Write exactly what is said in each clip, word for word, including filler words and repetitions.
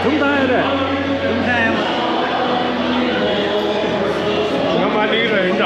གྲུམ་བཏང་ཡ་རེད། གྲུམ་བཏང་ཡ་མ། ང་མ་ལི་ར་ཡིན་ད།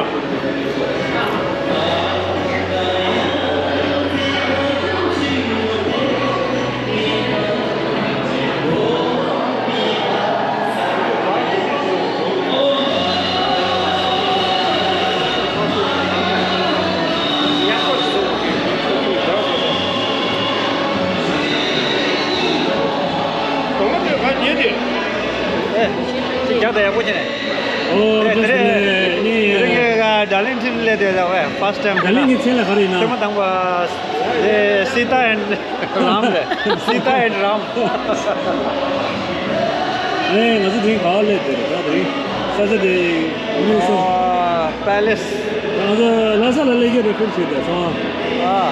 ཨོ། དེ་རིང་ངས་ཌར་ལིང་ཊོན་སླེབས་དེ་ལ་ཝེ་ཕར་སི་ཊི་ཊའིམ། ཌར་ལིང་གི་མཚན་ལ་ག་རེ་ཡིན་ན། ཐེངས་མ་དང་པོ། ཨེ། སི་ཏཱ་ཨེན་ཌི་རཱམ་རེད། སི་ཏཱ་ཨེན་ཌི་རཱམ། ཨེ། ང་ཚོ་དེ་རིང་ག་པར་སླེབས་དེ་རེད། ད་དེ་རིང་ས་ཆ་དེ་དངོས་སུ། ཨ། པེ་ལེ་སི། ང་ཚོ་ལྷ་ས་ལ་སླེབས་ཀྱི་རེད། ཁུལ་བྱས་ཏེ་སོང་། ཨ།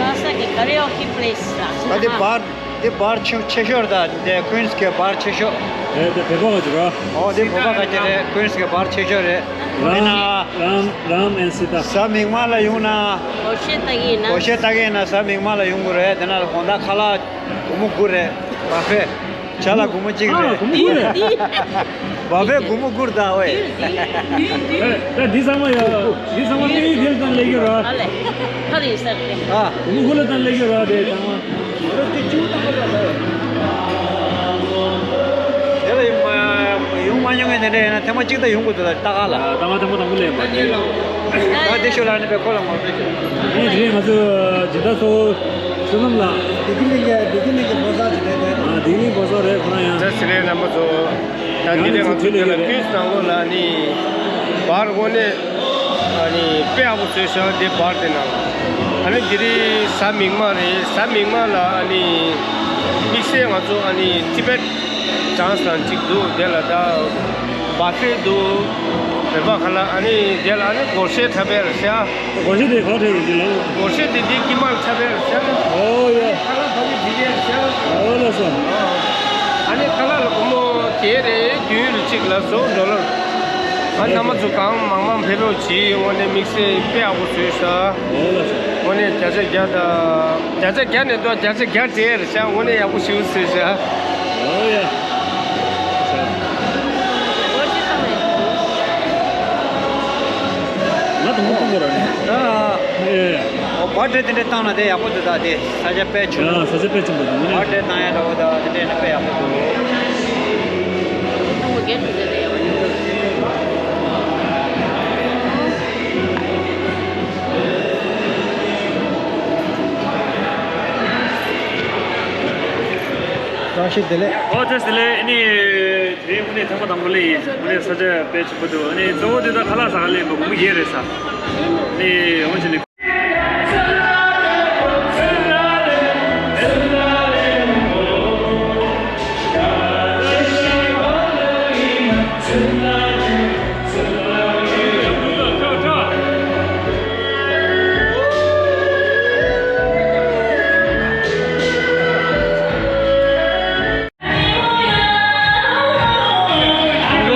ལྷ་ས་གི་ཀ་རེ་ཨོ་ཀེ་པེ་ལེ་སི་ལ། ད་དེ་བར། དེ་བར་ཆེ་ཆེ་ཤོས་རེད། ད་དེ་ཀུན་སི་གི་བར་ཆེ་ཤོས། ཨེ། དེ་བོད་པ་ག་ཅིག་རེད། ཨོ། དེ་བོད་པ་ག་ཅིག་རེད། ཀུན་སི་གི་བར་ཆེ་ཤོས་རེད། རཱམ། ཡིན་ན། རཱམ། རཱམ་ཨེན་སི་ཏཱ། གཟའ་མིག་དམར་ལ་ཡོང་ན། སྒོར་གཞས་ལྟ་གི་ཡིན་ན། སྒོར་གཞས་ལྟ་གི་ཡིན་ན་གཟའ་མིག་དམར་ལ་ཡོང་དགོས་རེད། དེ་ན་དགོང་དག་ཁ་ལག་སྒོར་མོ་དགུ་རེད། བ་ཕེ། ཇ་ལ་སྒོར་མོ་གཅིག་ཨ། རེད། སྒོར་མོ་དགུ་རེད། བ་ཕེ་སྒོར་མོ་དགུ་རེད་ད་ཝེ། ད་འདི་ཚང་མ་ཡ། འདི་ཚང་མ་དམིགས་ཡུལ་དེ་ལ་བསྟན་སླེབས་ཀྱི་རེད། ཨ་ལས། ཁ་རེད་ཟེར་ཏེ། ཨ། སྒོར་མོ་དགུ་ལ་བསྟན་སླེབས་ཀྱི་རེད་དེ་ཚང་མ། དེ་ལ་ཡོང་མ་ཡོང་མ་མྱོང་མཁན་དེ་འདྲ་ཡིན་ན་ཐེངས་མ་གཅིག་ད་ཡོང་དགོས་འདུག་ད་ལྟ་ག་ལ། ད་ང་ཐེངས་མ་དང་པོ་སླེབས་པ་རེད། ད་དེ་ཤོད་ལ་ནི་པའི་ཁོ་ལ་ངོ་སྤྲོད་བྱེད། ཨེ། དེ་རིང་ང་ཚོ་སྦྱིན་བདག་ཚོ་བསོད་ནམས་ལགས། བདེ་སྐྱིད་གླིང་གི། བདེ་སྐྱིད་གླིང་གི་ཕོ་གསར་ཅིག་རེད་དེ། ཨ། བདེ་སྐྱིད་གླིང་ཕོ་གསར་རེད། ཁོ་རང་ཡང་། བཀྲ་ཤིས་བདེ་ལེགས་རྣམ་པ་ཚོ། ད་འདི་ནས་ང་ཚོ་དེ་ལ་ཁུལ་ནང་ལོགས་ལ་ནི་བར་དངོས་གནས་ཨ་ནི་དཔེ་ཡག་པོ་བཟོས་ཤག་དེ་བར་དེ་ནང་། ཨ་ནི་དེ་རིང་གཟའ་མིག་དམར་རེད། གཟའ་མིག་དམར་ལ་ཨ་ནི་དམིགས་བསལ་ང་ཚོ་ཨ་ནི་ཏི་བེད་ཌན་སི་དང་གཅིག་འདུག་དེ་ལ་ད་བ་ཕེ་འདུག་བོད་པ་ཁ་ལག་ཨ་ནི་དེ་ལ་ཨ་ནི་སྒོར་གཞས་འཁྲབ་པ་རེད་ཤག་སྒོར་གཞས་དེ་ག་འཁྲབ་ཡོད་ཀྱི་ལགས། སྒོར་གཞས་དེ་འདི་དཀྱིལ་མར་འཁྲབ་པ་རེད་ཤག་ཨོ་ཡ། ཁ་ལག་ཕ་གི་འདི་རེད་ཤག་ཨོ་ལགས་སོ། ཨ་ནི་ཁ་ལག་ལ་སྒོར་མོ་དེ་རེད། བདུན་རེ་གཅིག་ལ་བཟོ་ཌོ་ལར། ཨ། རྣམ་པ་ཚོ་གང་མང་མང་ཕེབས་རོགས་གྱིས། དངོས་གནས་དམིགས་བསལ་དཔེ་ཡག་པོ་བཟོས་ཤག་ཨོ་ལགས་སོ། དངོས་གནས་བརྒྱ་ཆ་བརྒྱ་དང་། བརྒྱ་ཆ་བརྒྱ་ནས་ཏོག་བརྒྱ་ཆ་བརྒྱ་སྤྲད་རེད་ཤག་དངོས་གནས་ཡག་པོ་ཞེ་པོ་བཟོས་ཤག་ཨོ་ཡ། ང་དང་པོ་གཏོང་དགོས་ར་ནི། ཨ། ཨེ། ཨོ། བར་ཌེ་དེ་འདྲ་བཏང་ན་དེ་ཡག་པོ་འདུག་ད་དེ་ས་ཆ་དཔེ་ཆུང་། ཨ། ས་ཆ་དཔེ་ཆུང་པོ་འདུག་ནི། བར་ཌེ་བཏང་ཡ་འདྲ་བོ་ད་དེ་འདྲ་ཡིན་ན་དཔེ་ཡག་པོ་འདུག་བཀྲ་ཤིས་བདེ་ལེགས། ཨོ། བཀྲ་ཤིས་བདེ་ལེགས། ཨ་ནི་དེ་རིང་དངོས་གནས་ཐེངས་མ་དང་པོ་སླེབས་ཡིན། དངོས་གནས་ས་ཆ་དཔེ་ཆེན་པོ་འདུག་ཨ་ནི་གཙོ་བོ་དེ་ད་ཁ་ལག་ཟ་ག་སླེབས་པ་སྒོར་མོ་བརྒྱད་རེད་ཟ། ཨ་ནི་འོ་ཅི་ལི།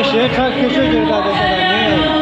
གཞས་ཁྲ་ཁེ་ཤོས་ཀྱི་རེད་ད་དེ་ས་ད་ཉན།